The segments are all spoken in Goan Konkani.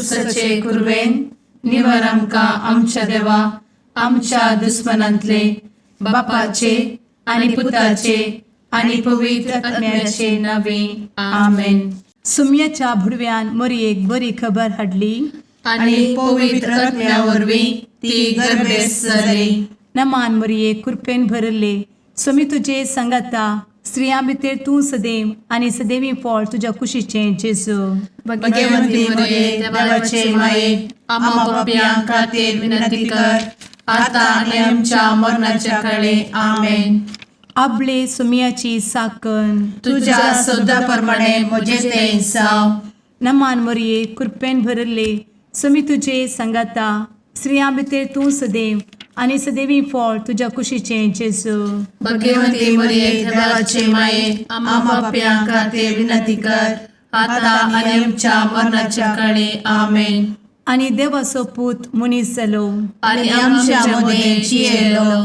कुर्साचे कुरवेन निवर आमकां आमच्या देवा आमच्या दुस्मनांतले बापाचे आनी पुताचे आनी पवित्र आत्म्याचे नावे. आमेन. सुम्याच्या भुडव्यान मोरयेक बरी खबर हाडली. आनी पवित्र आत्म्या वरवीं ती गर्भेस्त जाली. नमान मोरये, कृपेन भरले, स्वामी तुजे सांगाता. स्त्रियां भितर तूं सदैव आनी सदैवी फळ तुज्या कुशीचें जेजू. भगवंती मरिये, देवाचे माये, आम्हा पापयां खातीर विनंती कर, आता आनी आमच्या मरणाच्या काळी. आमेन. आबले सुम्याची साकन. तुझ्या शब्दा प्रमाणे म्हजे ते जावं. नमान मोरये, कृपेन भरले, स्वामी तुजे सांगाता. स्त्रियां भितर तूं सदैव आनी सदैवी फळ तुज्या कुशीचें जेजू. भगवंती मरिये, देवाचे माये, आम्हा पापयां खातीर विनंती कर, आता आनी आमच्या मरणाच्या काळी. आमेन. आनी देवाचो पूत मनीस जालो आनी आमच्या मदें जियेलो.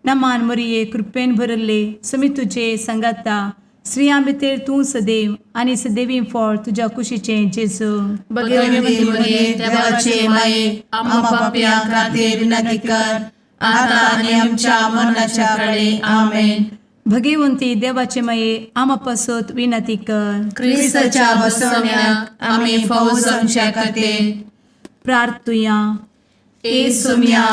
नमान मोरये, कृपेन भरले, स्वामी तुजे सांगाता. स्त्रियां भितर तूं सदैव आनी सदैवी फळ तुज्या कुशीचें जेजू. भगवंती मरिये, देवाचे माये, आम्हा पापयां खातीर विनंती कर, आता आनी आमच्या मरणाच्या काळी. आमेन. भगवंती देवाचे माये, आमा पासत विनंती कर. क्रिस्ताच्या बसवण्याक आमी फावो जावच्या खातीर प्रार्थुया. ए सोम्या,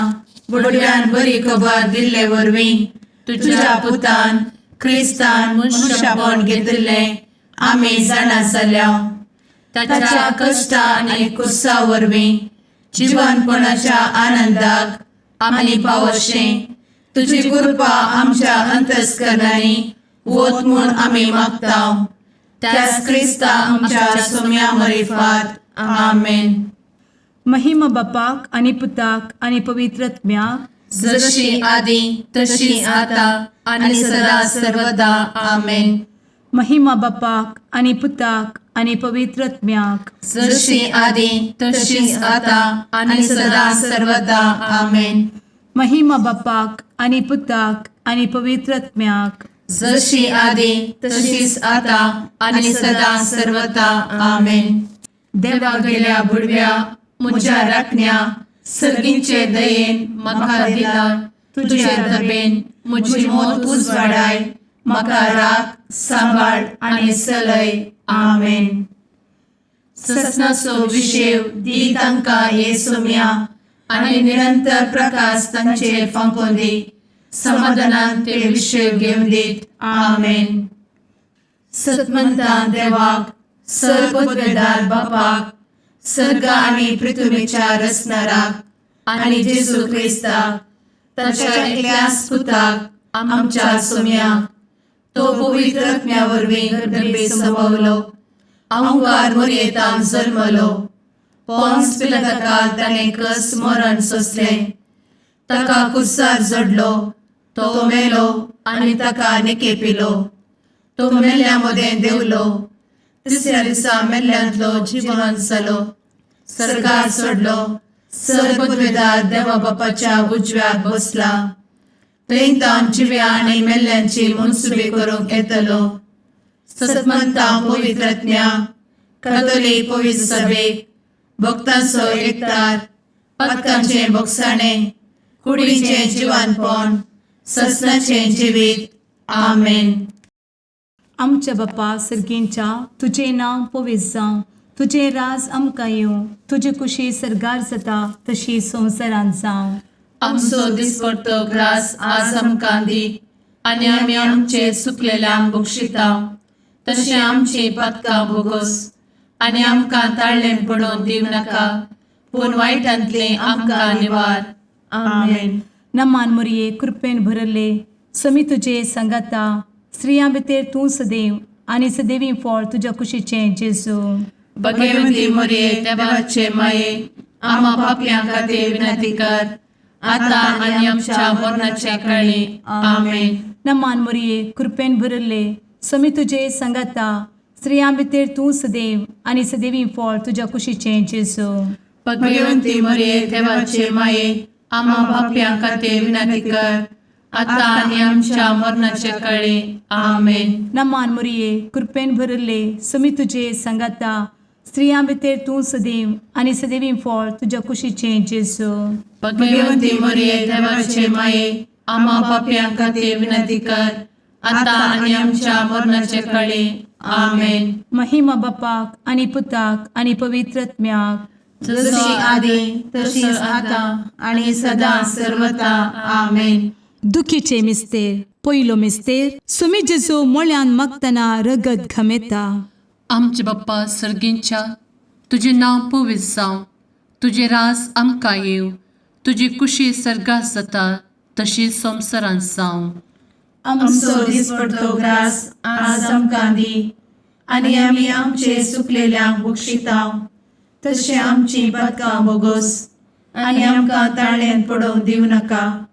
बुडव्यान बरी खबर दिल्ले वरवीं तुझ्या पुतान क्रिस्तान मनुष्यपण घेतिल्लें आमी जाणा जाल्या. ताच्या कश्टा आनी कुर्सा वरवीं जिवनपणाच्या आनंदाक आमी पावशें तुजी कृपा आमच्या अंतस्करणांनी वत म्हूण आमी मागता, त्याच क्रिस्ता आमच्या सोम्या मरिफात. आमेन. महिमा बापाक आनी पुताक आनी पवित्र आत्म्याक. जशी आदी तशी आता आणि सदा सर्वदा. आमेन. महिमा बापाक आनी पुताक आनी पवित्र आत्म्याक. जशी आदी तशीच आता आणि सदा सर्वदा. आमेन. महिमा बापाक आनी पुताक आनी पवित्र आत्म्याक. जशी आदी तशीच आता आणि सदा सर्वदा. आमेन. देवा गेल्या बुडव्या म्हज्या राखण्या, सर्गींचे दयेन म्हाका दिला तुझे दबेन म्हजी मोत उजवाडाय, म्हाका राख, सांबाळ आनी चलय. आमेन. ससनाचो विशेव दी तांकां हे सोम्या आनी निरंतर प्रकाश तांचेर फांकोवन दी. समाधानान ते विशेव घेवन दीत. आमेन. सतमंतान देवाक, सर्वपदवेदार बापाक, सर्ग आनी पृथ्वीच्या रचणाराक आनी जेजू क्रिस्ताक ताच्या एकल्याच पुताक आमच्या सोम्याक, तो पवित्र आत्म्या वरवीं गर्भे संभवलो, अंकार मोरयेतान जल्मलो, पोन्स पिलाताकाल ताणें कस मरण सोंसलें, ताका कुर्सार जडलो, तो मेलो आनी ताका निकेपिलो, तो मेल्ल्या मदें देंवलो, तिसऱ्या दिसा मेल्ल्यांतलो जिवन जालो, सर्गार चडलो, सर्वपदवेदार देवा बापाच्या उजव्याक बसला, थंय तावन जिव्या आनी मेल्ल्यांची मनसुबी करूंक येतलो. सतमंता पवित्र आत्म्या, कथोलीक पवित्र सभेक, भक्तांचो एकतार, पातकांचें भोगसाणें, कुडीचें जिवानपण, ससनाचें जिवीत. आमेन. आमच्या बापा सर्गींच्या, तुजें नांव पवित्र जावं, तुजें राज आमकां येवं, तुजी कुशी सर्गार जाता तशी संवसारांत जावं. आमचो दिसपडतो ग्रास आज आमकां दी आनी आमी आमचे चुकलेल्यांक बक्षिता तशें आमची पातकां भोगोस आनी आमकां ताळ्ळें पडोवन दिवं नाका, पूण वायटांतलें आमकां निवार. आमेन. नमान मोरये, कृपेन भरले, समी तुजे सांगाता. स्त्रियां भितर तूं सदैव आनी सदैवी फळ तुज्या कुशीचें जेजू. भगवती मोरये, देवाचे माये, आम्हा पापयां खातीर विनंती कर, आता आनी आमच्या मरणाच्या काळी. आमेन. नमान मोरये, कृपेन भरले, समी तुजे सांगाता. स्त्रियां भितर तूं सदैव आनी सदैवी फळ तुज्या कुशीचें जेजू. भगवती मोरये, देवाचे माये, आम्हा पापयां खातीर विनंती कर, आता आनी आमच्या मरणाच्या काळी. आमेन. नमान मोरये, कृपेन भरले, समी तुजे सांगाता. स्त्रियां भितर तूं सदैव आनी सदैवी फळ तुज्या कुशीचें जेजू. भगवंती मरिये, देवाचे माये, आम्हा पापयां खातीर विनंती कर, आता आनी आमच्या मरणाचे कळी. आमेन. महिमा बापाक आनी पुताक आनी पवित्र आत्म्याक. जशी आदी तशीच आता आणि सदा सर्वता. आमेन. दुखीचे मिस्तेर. पयलो मिस्तेर, सुमी जेजू मोळ्यान मागतना रगत घमेता. आमचे बाप्पा सर्गींच्या, तुजें नांव पवित्र जावं, तुजें रास आमकां येवं, तुजी कुशी सर्गात जाता तशी संवसारांत जावं. आमचो दिसपडतो ग्रास आज आमकां दी आनी आमी आमचे सुकलेल्यांक बक्षितांव तशें आमची पदकां बोगोस आनी आमकां ताळ्यान पडोवंक दिवं नाका,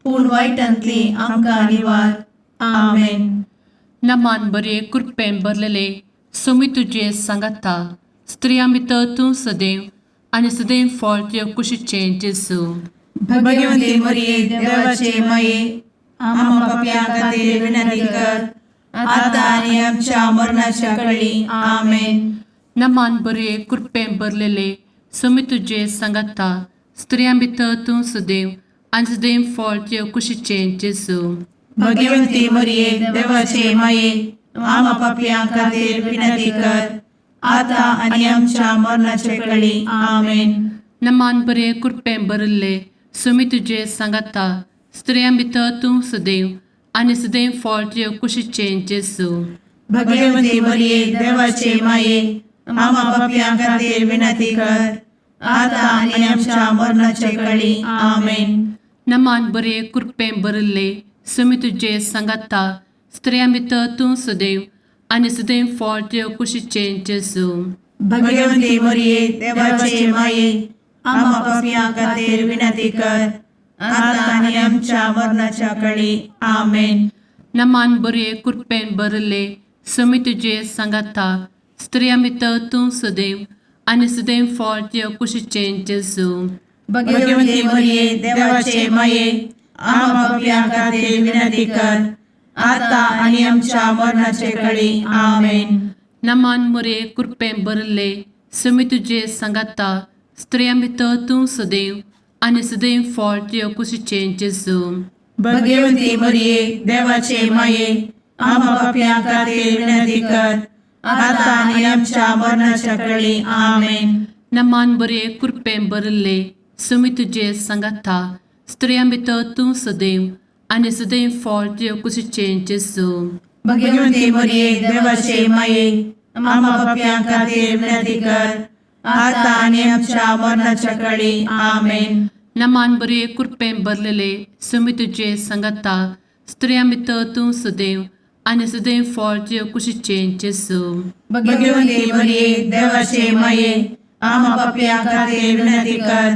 पूण वायटांतली आमकां निवार. आमेन. नमान बरे, कृपेन भरलेले, सोमी तुजे सांगाता, स्त्रियां भितर तूं सदैव आनी सदैव फळ तुजे कुशीचें जेजू. भगवंती मरिये, देवाचे माये, आम्हा पापयां खातीर विनंती कर, आता आनी आमच्या मरणाच्या कळी. आमेन. नमान बरे, कृपेन भरलेले, सोमी तुजे सांगाता, स्त्रियां भितर तूं सदैव आनी सदैव फळ तुजे कुशीचें जेजू. भगवंती मरिये, देवाचे माये, आम्हा पापयां खातीर विनंती कर, आता आनी आमच्या मरणाचे कळी. आमेन. नमान बरे, कृपेन भरिल्ले, सुमी तुजे सांगाता, स्त्रियां भितर तूं सदैव आनी सदैव फळ तुजे कुशीचें जेजू. भगवंती मरिये, देवाचे माये, आम्हा पापयां खातीर विनंती कर, आता आनी आमच्या मरणाचे कळी. आमेन. नमान बरे, कृपेन भरिल्ले, सुमी तुजे सांगाता, स्त्रियां भितर तूं सदैव आनी सदैव फळ तुजे कुशीचें जेजू. भगवंती मरिये, देवाचे माये, आम्हा पापयां खातीर विनंती कर, आता आनी आमच्या मरणाच्या कळी. आमेन. नमान बरे, कृपेन भरिल्ले, सुमी तुजे सांगाता, स्त्रियां भितर तूं सदैव आनी सदैव फळ तुजे कुशीचें जेजू. भगवंती मरिये, देवाचे माये, आम्हा पापयां खातीर विनंती कर, आता आनी आमच्या मरणाचे कळी. आमेन. नमान मुरे, कृपेन भरिल्ले, सुमी तुजे सांगाता, स्त्रियां भितर तूं सदैव आनी सदैव फळ तुजे कुशीचें जेजू. भगवंती मरिये, देवाचे माये, आम्हा पापयां खातीर विनंती कर, आता आनी आमच्या मरणाच्या कळी. आमेन. नमान बरे, कृपेन भरिल्ले, सुमी तुजे सांगाता, स्त्रियां भितर तूं सदैव आनी सदैव फळ तुजे कुशीचें जेजू. भगवंती मरिये, देवाचे माये, आम्हा पापयां खातीर विनंती कर, आता आनी आमच्या मरणाच्या कळी. आमेन. नमान बरे, कृपेन भरलेले, सुमी तुजे सांगाता, स्त्रियां भितर तूं सदैव आनी सदैव फळ तुजे कुशीचें जेजू. भगवंती मरिये, देवाचे माये, आम्हा पापयां खातीर विनंती कर,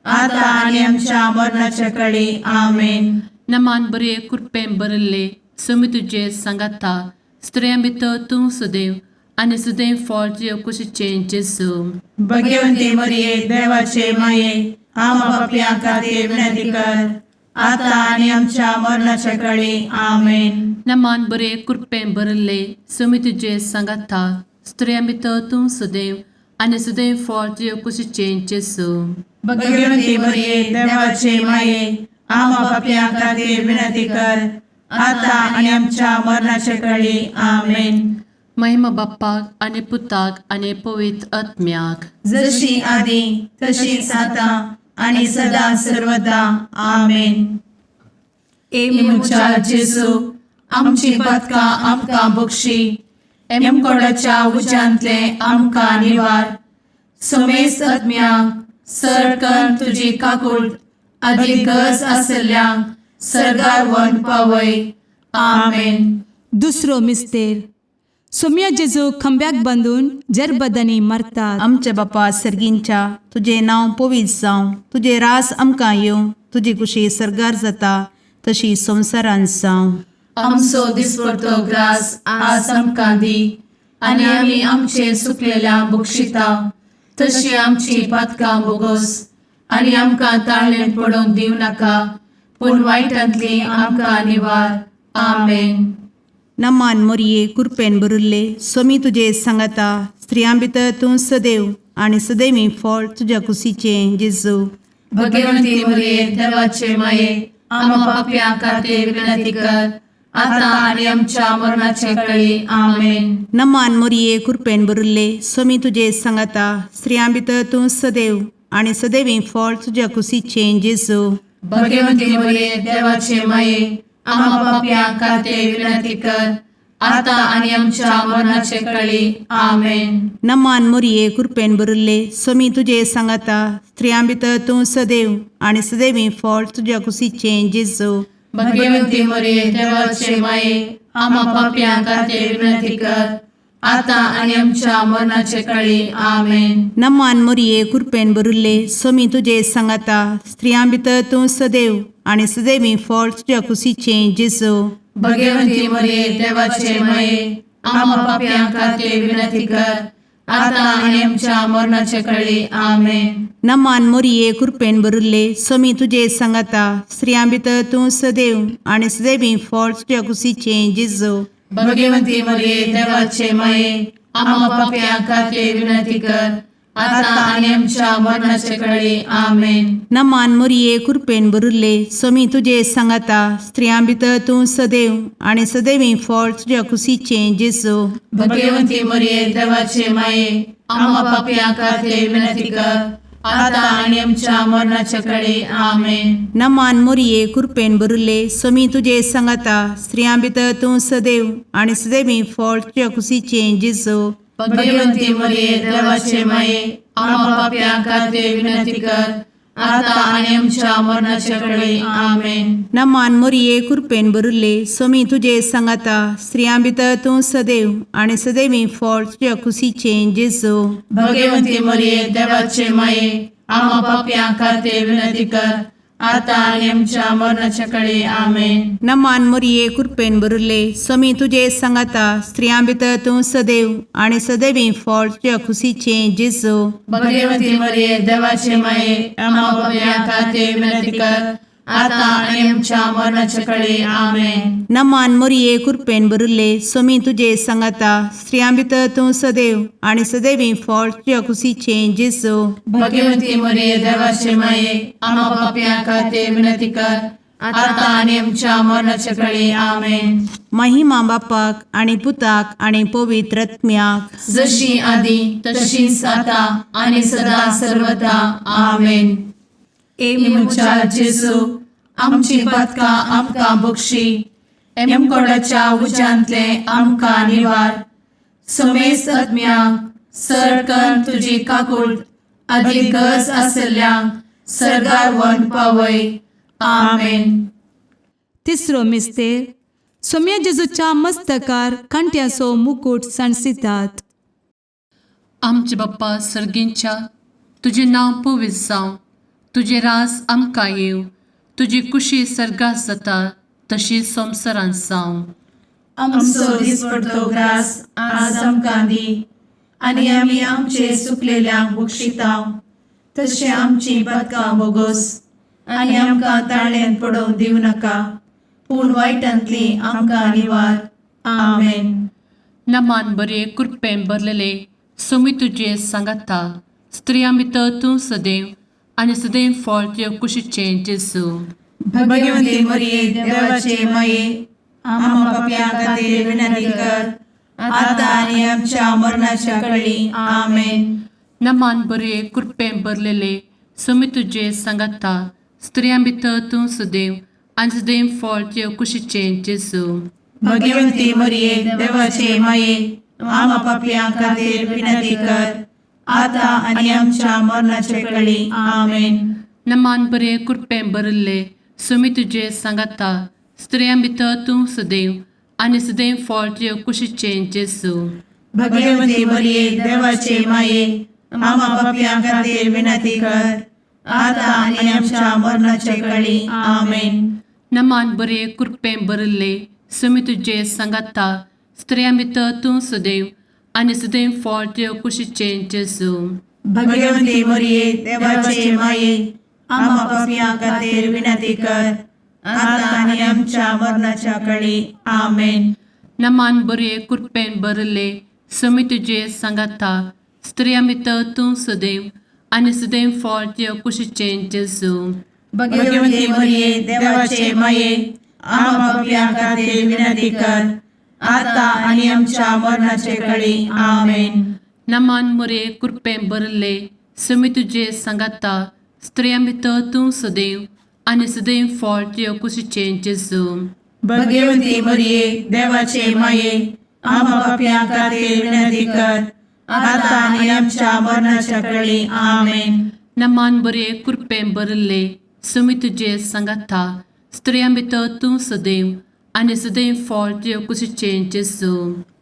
आता आनी आमच्या मरणाच्या कळी. आमेन. नमान बरे, कृपेन भरिल्ले, सुमी तुजे सांगाता, स्त्रियां भितर तूं सदैव आनी सदैव फळ तुजे कुशीचें जेजू. भगवंती मरिये, देवाचे माये, आम्हा पापयां खातीर विनंती कर, आता आनी आमच्या मरणाच्या कळी. आमेन. नमान बरे, कृपेन भरिल्ले, सुमी तुजे सांगाता, स्त्रियां भितर तूं सदैव आनी सदैव फळ तुजे कुशीचें जेजू. भगवंती मरिये, देवाचे माये, आम्हा पापयां खातीर विनंती कर, आता आनी आमच्या मरणाच्या कळी. आमेन. महिमा बाप्पाक आनी पुताक आनी पवित्र आत्म्याक. जशी आदी तशीच आता आणि सदा सर्वदा. आमेन. ए म्हज्या जेजू, आमची पदकां आमकां बक्षी, एमकोडाच्या उज्यांतले आमकां निवार, समेस्त आत्म्यांक सरकन तुजी काकूळ आदी गरज आसल्ल्यांक सर्गार वन पावय. आमेन. दुसरो मिस्तेर, सोम्या जेजू खांब्याक बांदून जरबदांनी मारतात. आमच्या बापा सर्गींच्या, तुजें नांव पवित्र जावं, तुजें रास आमकां येवं, तुजी कुशी सर्गार जाता तशी संवसारांत जावं. आमचो दिसपडतो ग्रास आज आमकां दी आनी आमी आमचे सुकलेल्या बक्षिता तशी आमची पातकां बोगोस आनी आमकां ताळणेंत पडोवंक दिवं नाका, पूण वायटांतली आमकां निवार. आमेन. नमान मोरये, कुरपेन भरिल्ले, स्वामी तुजे सांगाता, स्त्रियां भितर तूं सदैव आनी सदैवी फळ तुज्या कुशीचें जेजू. भगवंती मरिये देवाचे माये, आम्हा पापयां खातीर विनंती कर, आता आनी आमच्या मरणाचे कळी. आमेन. नमान मोरये, कृपेन भरिल्ले, स्वामी तुजे सांगाता. स्त्रियां भितर तूं सदैव आनी सदैवी फळ तुज्या कुशीचें जेजू. भगवंती मरिये देवाचे माये, आम्हा पापयां खातीर विनंती कर, आता आनी आमच्या मरणाचे कळी. आमेन. नमान मोरये, कृपेन भरिल्ले, स्वामी तुजे सांगाता. स्त्रियां भितर तूं सदैव आनी सदैवी फळ तुज्या कुशीचें जेजू. भगवंती मरिये देवाचे माये, आम्हा पापयां खातीर विनंती कर, आता आनी आमच्या मरणाचे कळी. आमेन. नमान मोरये, कृपेन भरिल्ले, स्वामी तुजे सांगाता. स्त्रियां भितर तूं सदैव आनी सदैवी फळ तुज्या कुशीचें जेजू. भगवंती मरिये देवाचे माये, आम्हा पापयां खातीर विनंती कर, आता आनी आमच्या मरणाचे कळी. आमेन. नमान मोरये, कृपेन भरिल्ले, स्वामी तुजे सांगाता. स्त्रियां भितर तूं सदैव आनी सदैवी फळ तुज्या कुशीचें जेजू. भगवंती मरिये देवाचे माये, आम्हा पापयां खातीर विनंती कर, आता आनी आमच्या मरणाचे कळी. आमेन. नमान मोरये, कृपेन भरिल्ले, स्वामी तुजे सांगाता. स्त्रियां भितर तूं सदैव आनी सदैवी फळ तुज्या कुशीचें जेजू. भगवंती मरिये देवाचे माये, आम्हा पापयां खातीर विनंती कर, आता आनी आमच्या मरणाचे कळी. आमेन. नमान मोरये, कृपेन भरिल्ले, स्वामी तुजे सांगाता. स्त्रियां भितर तूं सदैव आनी सदैवी फळ तुज्या कुशीचें जेजू. भगवंती मरिये देवाचे माये, आम्हा पापयां खातीर विनंती कर, आता आनी आमच्या मरणाचे कळी. आमेन. नमान मोरये, कृपेन भरिल्ले, स्वामी तुजे सांगाता. स्त्रियां भितर तूं सदैव आनी सदैवी फळ तुज्या कुशीचें जेजू. भगवंती मरिये देवाचे माये, आम्हा पापयां खातीर विनंती कर, आता आनी आमच्या मरणाच्या कळी. आमेन. नमान मोरये, कृपेन भरिल्ले, स्वामी तुजे सांगाता. स्त्रियां भितर तूं सदैव आनी सदैवी फळ तुज्या कुशीचें जेजू. भगवंती मरिये देवाचे माये, आम्हा पापयां खातीर विनंती कर, आता आनी आमच्या मरणाच्या कळी. आमेन. नमान मोरये, कृपेन भरिल्ले, स्वामी तुजे सांगाता. स्त्रियां भितर तूं सदैव आनी सदैवी फळ तुज्या कुशीचें जेजू. भगवंती मरिये देवाचे माये, आम्हा पापयां खातीर विनंती कर, आता आनी आमच्या मरणाच्या कळी. आमेन. महिमा बापाक आनी पुताक आनी पवित्र आत्म्याक, जशी आदी तशीच आता आनी सदा सर्वदा. आमेन. ए म्हज्या जेजू, आमची पातकां आमकां बक्षी, एमकोडाच्या उज्यांतले आमकां निवार, समेस्त आत्म्यांक सरकन तुजी काकूट आदी गरज आसल्ल्यांक सर्गार व्हरून पावय. आमेन. तिसरो मिस्तेर, सोम्या जेजूच्या मस्तकार कांट्याचो मुकूट सांडसितात. आमचे बाप्पा सर्गींच्या, तुजें नांव पवित्र जावं, तुजें राज आमकां येवं, तुजी कुशी सर्गात जाता तशी संवसारांत जावं. आमचो दिसपडतो ग्रास आज आमकां दी, आनी आमी आमचे सुकलेल्यांक बक्षितांव, तशें आमची पातकां बोगोस, आनी आमकां ताळ्यांत पडोवंक दिवं नाका, पूण वायटांतली आमकां निवार. आमेन. नमान बरे, कृपेन भरलेले, स्वामी तुजे सांगाता. स्त्रियां भितर तूं सदैव आनी सदैव फळ तुज्या कुशीचें जेजू. भगवंती मरिये देवाचे माये, आम्हा पापयां खातीर विनंती कर, आता आनी आमच्या मरणाच्या कळी. आमेन. नमान बरे, कृपेन भरलेले, स्वामी तुजे सांगाता. स्त्रियां भितर तूं सदैव आनी सदैव फळ तुज्या कुशीचें जेजू. भगवंती मरिये देवाचे माये, आम्हा पापयां खातीर विनंती कर, आता आनी आमच्या मरणाच्या कळी. आमेन. नमान बरे, कृपेन भरिल्ले, स्वामी तुजे सांगाता. स्त्रियां भितर तूं सदैव आनी सदैव फळ तुज्या कुशीचें जेजू. भगवंती मरिये देवाचे माये, आम्हा पापयां खातीर विनंती कर, आता आनी आमच्या मरणाच्या कळी. आमेन. नमान बरे, कृपेन भरिल्ले, स्वामी तुजे सांगाता. स्त्रियां भितर तूं सदैव आनी सदैव फळ तुज्या कुशीचें जेजू. भगवंती मरिये देवाचे माये, आम्हा पापयां खातीर विनंती कर, आता आनी आमच्या मरणाच्या कळी. आमेन. नमान बरे, कृपेन भरिल्ले, समी तुजे सांगाता स्त्रियां भितर तूं सदैव आनी सदैव फळ तुज्या कुशीचें जेजू. भगवती मरिये, देवाचे माये, आम्हा पापयां खातीर विनंती कर, आता आनी आमच्या मरणाचे कळी. आमेन. नमान मुरे कृपें भरले समी तुजे सांगाता स्त्रियां भितर तूं सदैव आनी सदैव फळ तुज्या कुशीचें जेजू. भगवती मरिये, देवाचे माये, आम्हा पापयां खातीर विनंती कर, आता आनी आमच्या मरणाच्या कळी. आमेन. नमान बरे कृपें भरले समी तुजे सांगाता स्त्रियां भितर तूं सदैव आनी सदैव फळ तुज्या कुशीचें जेजू.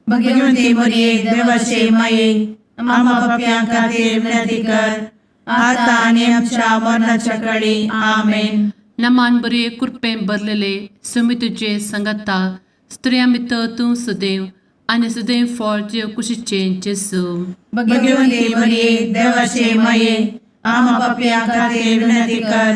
भगवती मरिये, देवाचे माये, आम्हा पापयां खातीर विनंती कर, आता आनी आमच्या मरणाच्या कळी. आमेन. नमान बरे कृपें भरलेले समी तुजे सांगाता स्त्रियां भितर तूं सदैव आनी सदैव फळ तुज्या कुशीचें जेजू. भगवती मरिये, देवाचे माये, आम्हा पापयां खातीर विनंती कर,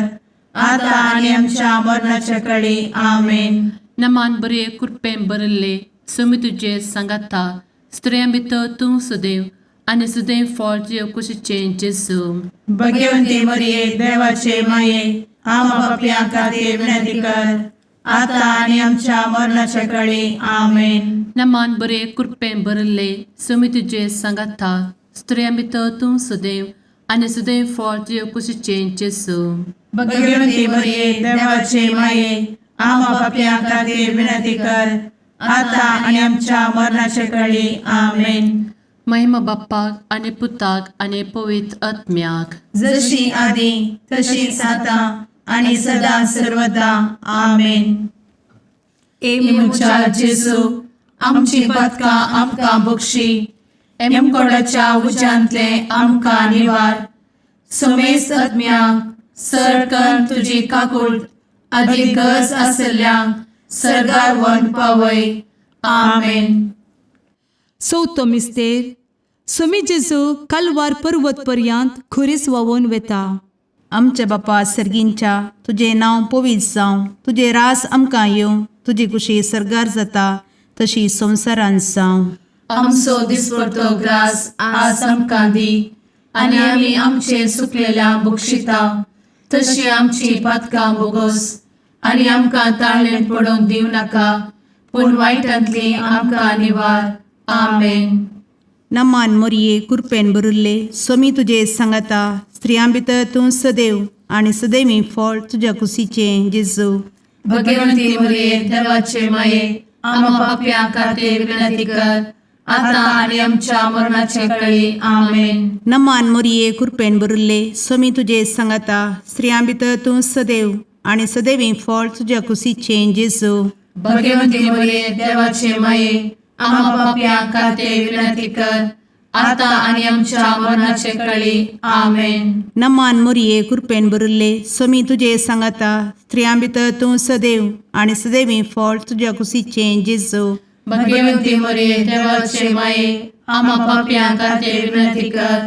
आता आनी आमच्या मरणाच्या कळी. आमेन. नमान बरे कृपें भरले समी तुजे सांगाता स्त्रियां भितर तूं सदैव आनी सदैव फळ तुज्या कुशीचें जेजू. भगवती मरिये, देवाचे माये, आम्हा पापयां खातीर विनंती कर, आता आनी आमच्या मरणाच्या कळी. आमेन. नमान बरे कृपें भरले समी तुजे सांगाता स्त्रियां भितर तूं सदैव आनी सदैव फळ तुज्या कुशीचें जेजू. भगवती मरिये, देवाचे माये, आम्हा पापयां खातीर विनंती कर, आता आनी आमच्या मरणाच्या कळी. आमेन. महिमा बाप्पाक आनी पुताक आनी पवित्र आत्म्याक. जशी आदी तशीच आता आणि सदा सर्वदा. आमेन. ए म्हज्या जेजू, आमची पातकां आमकां बक्षी, एमकोडाच्या उज्यांतले आमकां निवार, समेस्त आत्म्यांक सरकन तुजी काकूळ आदी गरज आसल्ल्यांक सर्गार व्हरून पावय. आमेन. चवथो मिस्तेर. सोमी जेजू कालवार पर्वत पर्यंत खुरीस व्हांवून वेता. आमच्या बापा सर्गींच्या, तुजें नांव पवित्र जावं, तुजें रास आमकां येवं, तुजी कुशी सर्गार जाता तशी संवसारांत जावं. आमचो दिसपडतो ग्रास आज आमकां दी आनी आमी आमचे सुकलेल्या बक्षिता तशी आमची पातकां बोगोस आनी आमकां ताळणेंत पडोवंक दिवं नाका, पूण वायटांतली आमकां निवार. आमेन. नमान मोरये, कुरपेन भरिल्ले, सोमी तुजे सांगाता, स्त्रियां भितर तूं सदैव आनी सदैवी फळ तुज्या कुशीचें जेजू. भगवंती मरिये, देवाचे माये, आम्हा पापयां खातीर विनंती कर, आता आनी आमच्या मरणाचे कळी. आमेन. नमान मोरये, कुरपेन भरिल्ले, सोमी तुजे सांगाता, स्त्रियां भितर तूं सदैव आनी सदैवी फळ तुज्या कुशीचें जेजू. भगवंती मरिये, देवाचे माये, आम्हा पापयां खातीर विनंती कर, आता आनी आमच्या मरणाचे कळी. आमेन. नमान मोरये, कुरपेन भरिल्ले, सोमी तुजे सांगाता, स्त्रियां भितर तूं सदैव आनी सदैवी फळ तुज्या कुशीचें जेजू. भगवंती मरिये, देवाचे माये, आम्हा पापयां खातीर विनंती कर,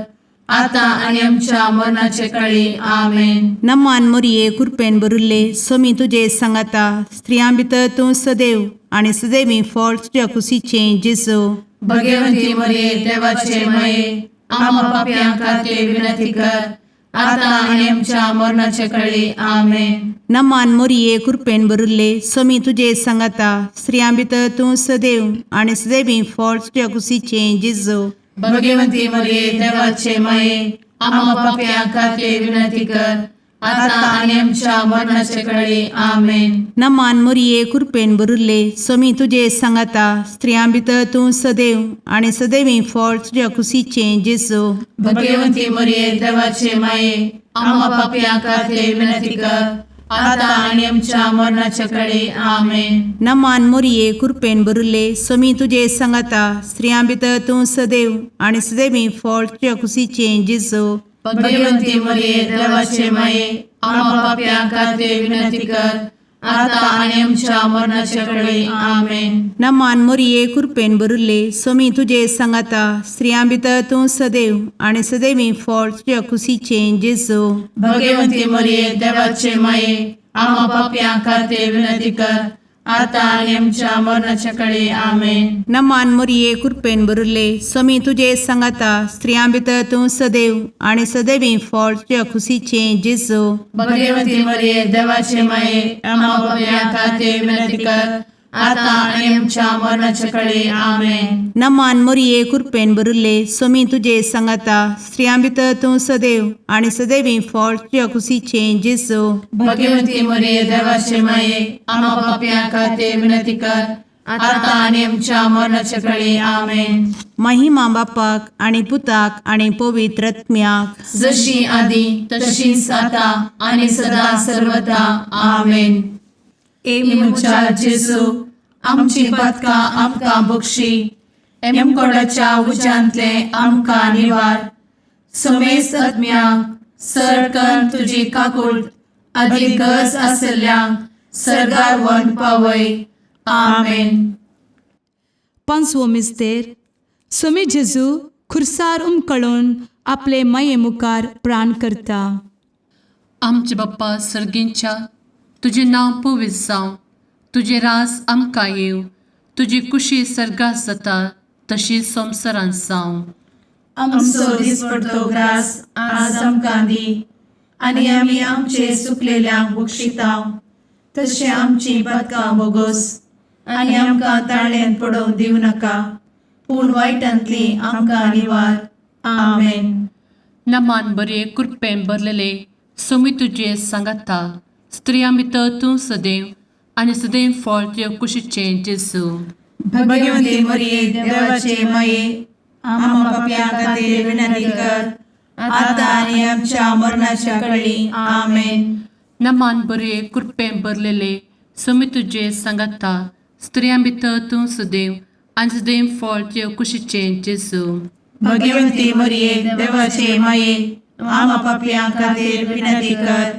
आता आनी आमच्या मरणाचे कळी. आमेन. नमान मोरये, कुरपेन भरिल्ले, सोमी तुजे सांगाता, स्त्रियां भितर तूं सदैव आनी सदैवी फळ तुज्या कुशीचें जेजू. भगवंती मरिये, देवाचे माये, आम्हा पापयां खातीर विनंती कर, आता आनी आमच्या मरणाचे कळी. आमेन. नमान मोरये, कुरपेन भरिल्ले, सोमी तुजे सांगाता, स्त्रियां भितर तूं सदैव आनी सदैवी फळ तुज्या कुशीचें जेजू. भगवंती मरिये, देवाचे माये, आम्हा पापयां खातीर विनंती कर, आता आनी आमच्या मरणाचे कळी. आमेन. नमान मोरये, कुरपेन भरिल्ले, सोमी तुजे सांगाता, स्त्रियां भितर तूं सदैव आनी सदैवी फळ तुज्या कुशीचें जेजू. भगवंती मरिये, देवाचे माये, आम्हा पापयां खातीर विनंती कर, आता आनी आमच्या मरणाचे कळी. आमेन. नमान मोरये, कुरपेन भरिल्ले, सोमी तुजे सांगाता, स्त्रियां भितर तूं सदैव आनी सदैवी फळ तुज्या कुशीचें जेजू. भगवंती मरिये, देवाचे माये, आम्हा पापयां खातीर विनंती कर, आता आनी आमच्या मरणाचे कळी. आमेन. नमान मोरये, कुरपेन भरिल्ले, सोमी तुजे सांगाता, स्त्रियां भितर तूं सदैव आनी सदैवी फळ तुज्या कुशीचें जेजू. भगवंती मरिये, देवाचे माये, आम्हा पापयां खातीर विनंती कर, आतां आनी आमच्या मरणाच्या कडे आमेन. नमान मोरये, कृपेन भरिल्ले, स्वामी तुजे सांगाता. स्त्रियां भितर तूं सदैव आनी सदैवी फळ तुज्या खुशीचें जेजू. भगवती मरिये, देवाचे माये, आम्हा पापयां खातीर विनंती कर, आतां आनी आमच्या मरणाच्या कडे आमेन. नमान मोरये, कृपेन भरिल्ले, स्वामी तुजे सांगाता. स्त्रियां भितर तूं सदैव आनी सदैवी फळ तुज्या खुशीचें जेजू. भगवती मरिये, देवाचे माये, आम्हा पापयां खातीर विनंती कर, आतां आनी आमच्या मरणाच्या कडे आमेन. महिमा बापाक आनी पुताक आनी पवित्र आत्म्याक. जशी आदी तशीच आता आणि सदा सर्वदा आमेन. ए म्हज्या जेजू, आमची पदकां आमकां बक्षी, एमकोडाच्या उज्यांतले आमकां निवार, समेस्त आत्म्यांक सरकन तुजी काकूळ आदी गरज आसल्ल्यांक सरगार वन पावय. आमेन. पांचवो मिस्तेर. स्वामी जेजू खुर्सार उमकळून आपले माये मुखार प्राण करता. आमचे बाप्पा सर्गींच्या, तुजें नांव पवित्र जावं, तुजें रास आमकां येवं, तुजी कुशी सर्गात जाता तशी संवसारांत जावं. आमचो दिसपडतो ग्रास आज आमकां दी, आनी आमी आमचे सुकलेल्यांक बक्षितांव, तशें आमची पदकां बोगोस, आनी आमकां ताळ्यान पडोवंक दिवं नाका, पूण वायटांतली आमकां निवार. आमेन. नमान बरे, कृपेन भरलेले, स्वामी तुजें सांगाता. स्त्रियां भितर तूं सदैव आनी सदैव फळ तुज्या कुशीचें जेजू. भगवती मरिये, देवाचे माये, आम्हा पापयां खातीर विनंती कर, आतां आनी आमच्या मरणाच्या कळी. आमेन. नमान बरे, कृपेन भरलेले, स्वामी तुजें सांगाता. स्त्रियां भितर तूं सदैव आनी सदैव फळ तुज्या कुशीचें जेजू. भगवती मरिये, देवाचे माये, आम्हा पापयां खातीर विनंती कर,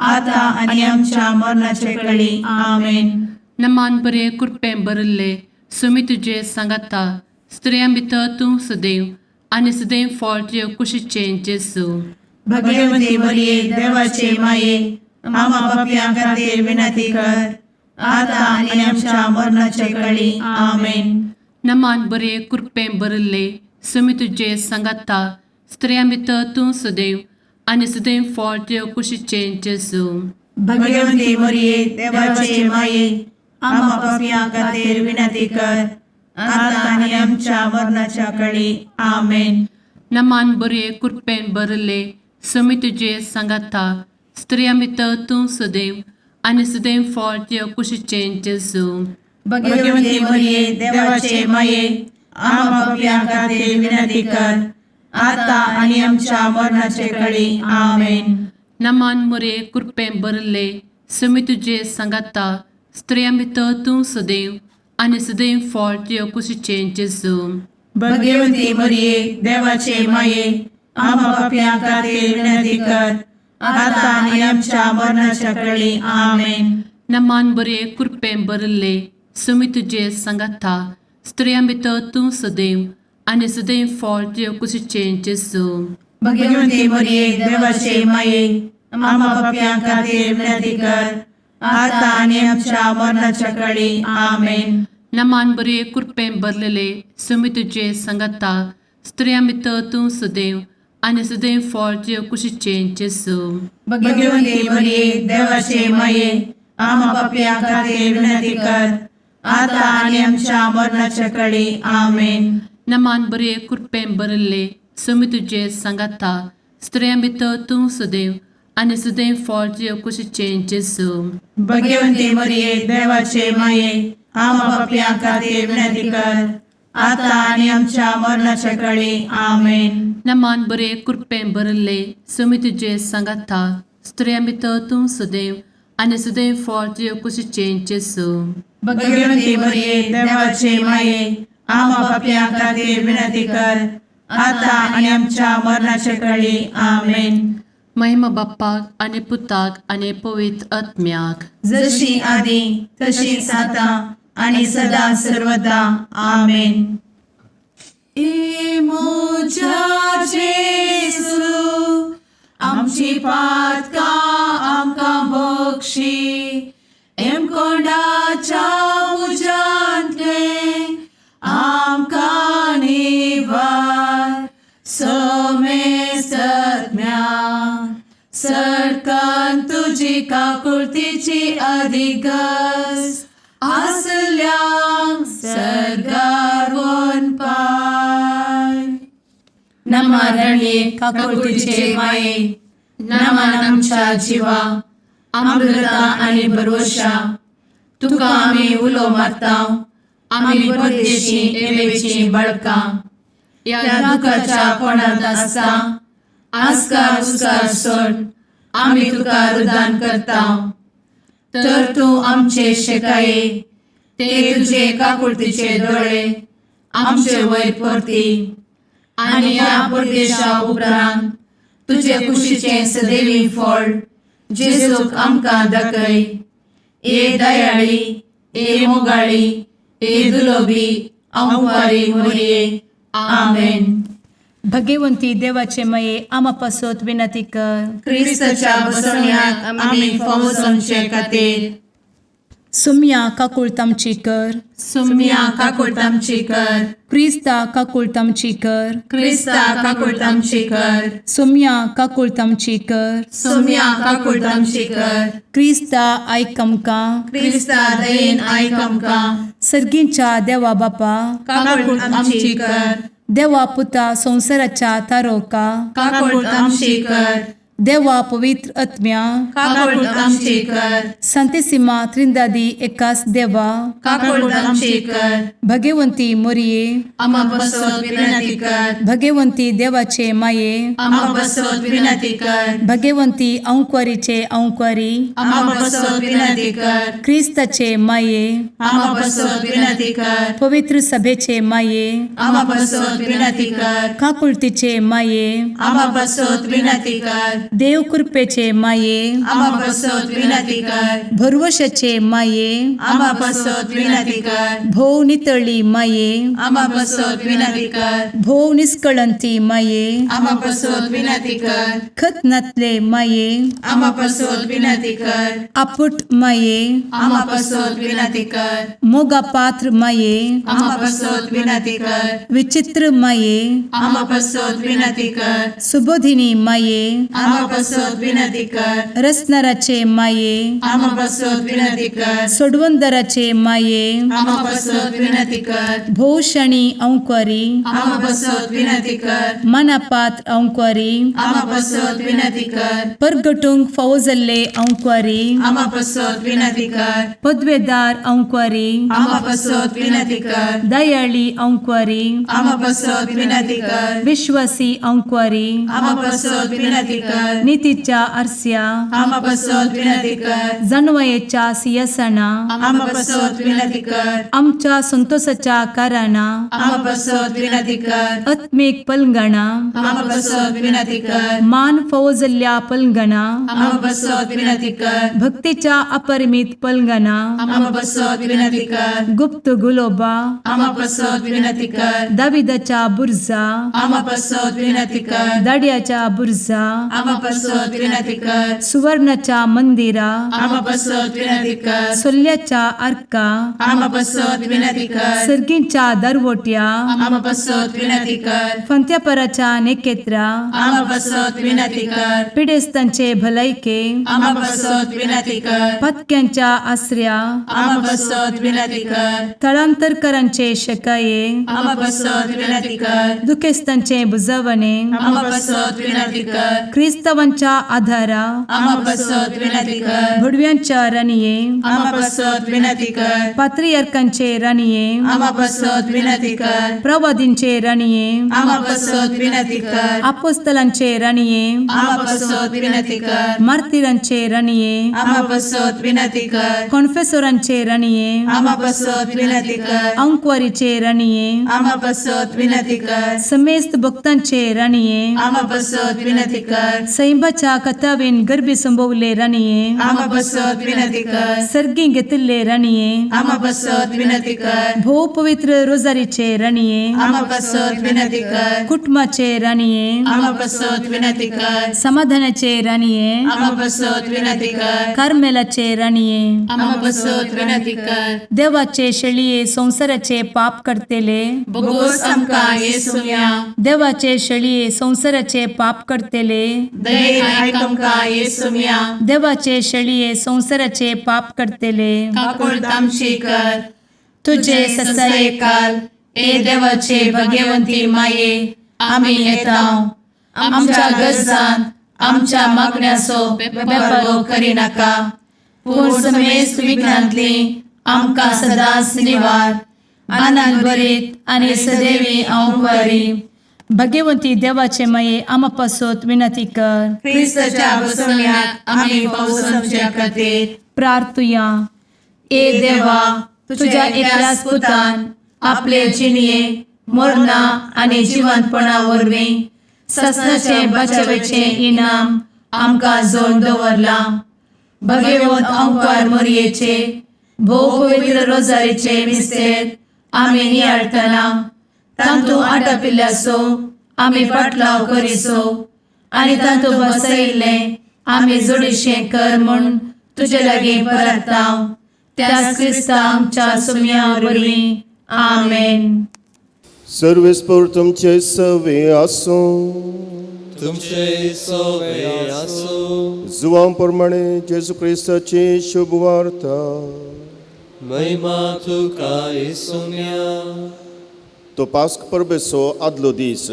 आतां आनी आमच्या मरणाचे कळी. आमेन. नमान बरे, कृपेन भरिल्ले, स्वामी तुजें सांगाता. स्त्रियां भितर तूं सदैव आनी सदैव फळ तुज्या कुशीचें जेजू. भगवती मरिये, देवाचे माये, आम्हा पापयां खातीर विनंती कर, आतां आनी आमच्या मरणाचे कळी. आमेन. नमान बरे, कृपेन भरिल्ले, स्वामी तुजें सांगाता. स्त्रियां भितर तूं सदैव आनी सदैव फळ तुज्या कुशीचें जेजू. भगवती मरिये, देवाचे माये, आम्हा पापयां खातीर विनंती कर, आतां आनी आमच्या मरणाच्या कळी. आमेन. नमान बरे, कृपेन भरिल्ले, स्वामी तुजें सांगाता. स्त्रियां भितर तूं सदैव आनी सदैव फळ तुज्या कुशीचें जेजू. भगवती मरिये, देवाचे माये, आम्हा पापयां खातीर विनंती कर, आतां आनी आमच्या मरणाचे कळी. आमेन. नमान मोरे, कृपेन भरिल्ले, स्वामी तुजें सांगाता. स्त्रियां भितर तूं सदैव आनी सदैव फळ तुज्या कुशीचें जेजू. भगवती मरिये, देवाचे माये, आम्हा पापयां खातीर विनंती कर, आतां आनी आमच्या मरणाच्या कळी. आमेन. नमान बरे, कृपेन भरिल्ले, स्वामी तुजें सांगाता. स्त्रियां भितर तूं सदैव आनी सदैव फळ तुज्या कुशीचें जेजू. भगवती मरिये, देवाचे माये, आम्हा पापयां खातीर विनंती कर, आतां आनी आमच्या मरणाच्या कळी. आमेन. नमान बरे, कृपेन भरलेले, स्वामी तुजें सांगाता. स्त्रियां भितर तूं सदैव आनी सदैव फळ तुज्या कुशीचें जेजू. भगवती मरिये, देवाचे माये, आम्हा पापयां खातीर विनंती कर, आतां आनी आमच्या मरणाच्या कळी. आमेन. नमान बरे, कृपेन भरिल्ले, स्वामी तुजें सांगाता. स्त्रियां भितर तूं सदैव आनी सदैव फळ तुज्या कुशीचें जेजू. भगवती मरिये, देवाचे माये, आम्हा पापयां खातीर विनंती कर, आतां आनी आमच्या मरणाच्या कळी. आमेन. नमान बरे, कृपेन भरिल्ले, स्वामी तुजें सांगाता. स्त्रियां भितर तूं सदैव आनी सदैव फळ तुज्या कुशीचें जेजू. भगवती मरिये, देवाचे माये, आम्हा पापयां खातीर विनंती कर, आतां आनी आमच्या मरणाच्या कळी. आमेन. महिमा बाप्पाक आनी पुताक आनी पवित्र आत्म्याक. जशी आदी तशीच आता आणि सदा सर्वदा. आमेन. ए म्हज्या जेजू, आमची पातकां आमकां बक्षी, एमकोंडाच्या तुजी काकुळतीची अधिगस आसल्यांक सर्गार पाय. नमरणे काकुळतीचे माये, नमन आमच्या जिवा, अमृता आनी भरवशा, तुका आमी उलो मारता. आमी परदेशी एवेची बळकां ह्या दुखाच्या कोणांत आसता. आस्कार उस्कार सोड आमी तुका रुदान करता, तर तूं आमचे शेकाये ते तुजे काकुळतीचे दोळे आमचे वयर परती आनी ह्या परदेशा उपरांत तुजे कुशीचें सदैवी फळ जेजूक आमकां दाखय. ए दयाळी, ए मोगाळी, ए दुलोबी अंवारी मोरये, आमेन. भगवंती देवाचे मये, आमा पासत विनंती कर. क्रिस्ताच्या बसवण्याक आमी फावो जावचे खातीर. सुम्या काकुळत आमची कर. सुम्या काकुळट आमची कर. क्रिस्ता काकुळत आमची कर. क्रिस्ता काकुळट आमची कर. सुम्या काकुळत आमची कर. सुम्या काकुळट आमची कर. क्रिस्ता आयक आमकां. क्रिस्ता दयेन आयक आमकां. सर्गींच्या देवा बापा, काकुळट आमची कर. देवा पुता संवसाराच्या तारोका, काकुळट आमची कर. देवा पवित्र आत्म्या, काकुळट आमची कर. संतेसिमा त्रिंदादी एकास देवा, काकुळट आमची कर. भगवंती मोरये, आमा बसत विनंती कर. भगवंती देवाचे माये, आमा बसत विनंती कर. भगवंती अंक्वारीचे अंक्वारी, आमा बसत विनंती कर. क्रिस्ताचे माये, आमा बसत विनंती कर. पवित्र सभेचे माये, आमा बसत विनंती कर. काकुळतीचे माये, आमा बसत विनंती कर. देव कृपेचे माये, आमा बसत विनंती कर. भरवशाचे माये, आमा बसत विनंती कर. भोव नितळी माये, आमा बसत विनंती कर. भोव निस्कळंती माये, आमा बसत विनंती कर. खत नातले माये, आमा बसत विनंती कर. आपुट माये, आमा बसत विनंती कर. मोगा पात्र माये, आमा बसत विनंती कर. विचित्र माये, आमा बसत विनंती कर. सुबोधिनी माये, आमा बसत विनंती कर. रसनाराचे माये, आमा बसत विनंती कर. सोडवंदराचे माये, आमा बसत विनंती कर. भोवशणी अंक्वारी, आमा बसत विनंती कर. मनापात्र अंक्वारी, आमा बसत विनंती कर. परगटूंक फावो जाल्ले अंक्वारी, आमा बसत विनंती कर. पदवेदार अंक्वारी, आमा बसत विनंती कर. दयाळी अंक्वारी, आमा बसत विनंती कर. विश्वासी अंक्वारी, आमा बसत विनंती कर. नितीच्या आरस्या, आमा बसत विनंती कर. जानवयेच्या सियासना, आमा बसत विनंती कर. आमच्या संतोषाच्या कारणा, आमा बसत विनंती कर. आत्मीक पलंगणा, आमा बसत विनंती कर. मान फावो जाल्ल्या पलंगणा, आमा बसत विनंती कर. भक्तीच्या अपरिमित पलंगणा, आमा बसत विनंती कर. गुप्त गुलोबा, आमा बसत विनंती कर. दाविदाच्या बुर्जा, आमा बसत विनंती कर. दाड्याच्या बुर्जा, आमा बसत विनंती कर. सुवर्णाच्या मंदिरा, आमा बसत विनंती कर. सोल्ल्याच्या आर्का, आमा बसत विनंती कर. सर्गींच्या दरवट्या, आमा बसत विनंती कर. फंत्यापराच्या नेकेत्रा, आमा बसत विनंती कर. पिडेस्तांचे भलायके, आमा बसत विनंती कर. पत्क्यांच्या आसऱ्या, आमा बसत विनंती कर. थळांतरकरांचे शकाये, आमा बसत विनंती कर. दुखेस्तांचे बुजवणे, आमा बसत विनंती कर. क्रिस्तावांच्या आधारा, आमा बसत विनंती कर. भुडव्यांच्या राणये, आमा बसत विनंती कर. पात्रियार्कांचे राणये, आमा बसत विनंती कर. प्रवादींचे राणये, आमा बसत विनंती कर. आपोस्तलांचे राणये, आमा बसत विनंती कर. मार्तिरांचे राणये, आमा बसत विनंती कर. कॉन्फेसोरांचे राणये, आमा बसत विनंती कर. अंक्वारीचे राणये, आमा बसत विनंती कर. समेस्त भक्तांचे राणये, आमा बसत विनंती कर. सैंबाच्या कथावेन गर्भी संभवले राणये, आमा बसत विनंती कर. सर्गी घेतिल्ले राणये, आमा बसत विनंती कर. भोव पवित्र रोजारीचे राणये, आमा बसत विनंती कर. कुटुंबाचे राणये, आमा बसत विनंती कर. समाधानाचे राणये, आमा बसत विनंती कर. कार्मेलाचे राणये, आमा बसत विनंती कर. देवाचे शेळये संवसाराचे पाप करतेले, बोगोस आमकां येसुया. देवाचे शेळये संवसाराचे पाप करतेले, दयेन आयक आमकां येसुम्या. देवाचे शेळये संवसाराचे पाप करतले, काकुळट आमची कर. तुजे तुजे ससायेकाल ए देवाचे भगवंती माये, आमी येता. आमच्या गरजान आमच्या मागण्याचो बेपर्वो करिनाका, पूण समेस्त विघ्नांतली आमकां सदांच निवार. आनंद भरीत आनी सदैवी अंवकारी भगवंती देवाचे माये, आमा पासत विनंती कर. क्रिस्ताच्या बसवण्याक आमी पावसाच्या खातीर प्रार्थुया. ए देवा, तुझ्या एकल्याच पुतान आपले जिणये मरणा आनी जिवंतपणा वरवीं ससनाचे बचावेचे इनाम आमकां जोड दवरलां. भगवंत अंकार मोरयेचे भोव पवित्र रोजारीचे मिस्तेर आमी नियाळटना तांतू आटापिल्ल्याचो आमी पाटलाव करिसो आनी तांतू बसयिल्लें आमी जोडीशें कर म्हूण तुजे लागीं परताव, त्याच क्रिस्ता आमच्या सुम्या वरवीं. आमेन. सर्वेस्पर तुमचे सवे आसूं. तुमचे सोवे आसूं. जुवां प्रमाणे जेजू क्रिस्ताची शुभ वार्ता. महिमा तुका येसुम्या. तो पास्क परबेचो आदलो दीस,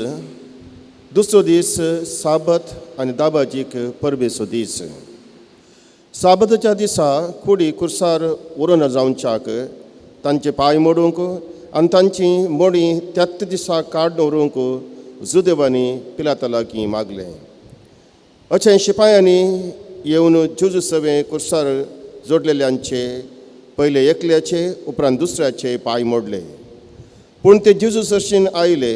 दुसरो दीस साबत आनी दाबाजीक परबेचो दीस. साबताच्या दिसा कुडी कुर्सार व्हरोन जावच्याक तांचे पांय मोडूंक आनी तांची मोडी त्याच दिसा काड दवरूंक जुदेवांनी पिलाता लागीं मागलें. अशें शिपायांनी येवन जेजू सवें कुर्सार जोडलेल्यांचे पयले एकल्याचे उपरांत दुसऱ्याचे पांय मोडले. पूण ते जेजू सरशीन आयले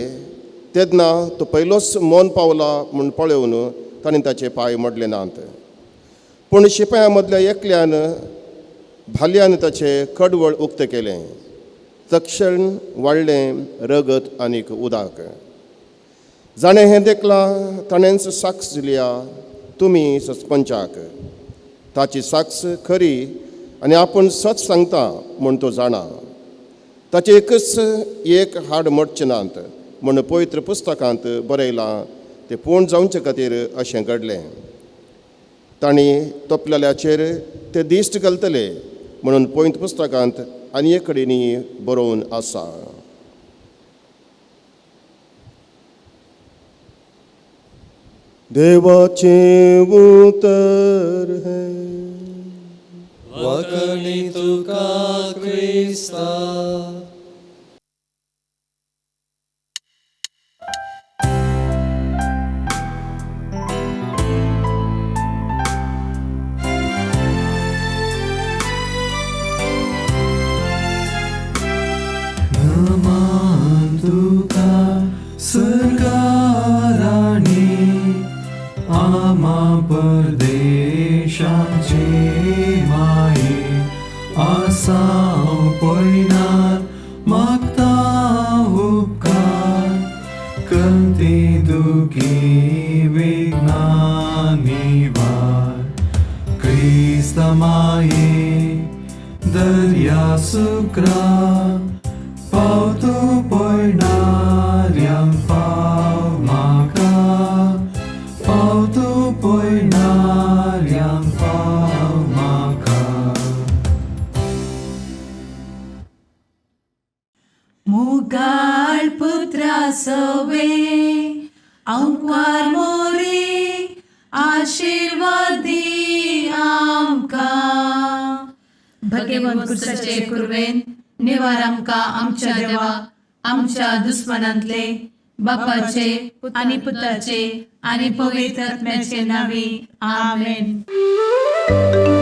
तेन्ना तो पयलोच मौन पावला म्हूण पळोवन ताणें ताचे पांय मोडले नात. पूण शिपायां मदल्या एकल्यान भाल्यान ताचें कडवळ उक्तें केलें. तक्षण वाडलें रगत आनीक उदक. जाणें हें देखलां ताणेंच साक्ष दिल्या, तुमी सस्पंचाक ताची साक्ष खरी आनी आपूण सत सांगता म्हूण तो जाणा. ताचें एकच एक हाड मोडचें नात म्हूण पवित्र पुस्तकांत बरयलां तें पूर्ण जावचे खातीर अशें घडलें. तांणी तोपलेल्याचेर ते दिश्ट घालतले म्हणून पवित्र पुस्तकांत आनी एक कडेन बरोवन आसा. देवाचें उतर हें. वखणी तुका क्रिस्ता. नमान तुका सर्गाराणी, आमा परदेशाचे माये, आसाव पयनार मागता उपकार, कंती दुखी विघ्नां निवार. क्रिस्त माये दर्या सुक्रा, पावतो पयणाऱ्यांक पाव म्हाका, पावतो पयणाऱ्यांक पाव म्हाका. मुगाळ पुत्रा सवे अंकवार मोरे, आशिर्वाद दी आमकां. भगवंत भगवंत कुर्वेन निवार आमकां आमच्या देवा, आमच्या दुस्मनांतले, बापाचे आनी पुताचे आनी पवित्र आत्म्याचे नावी. आमेन. आमेन.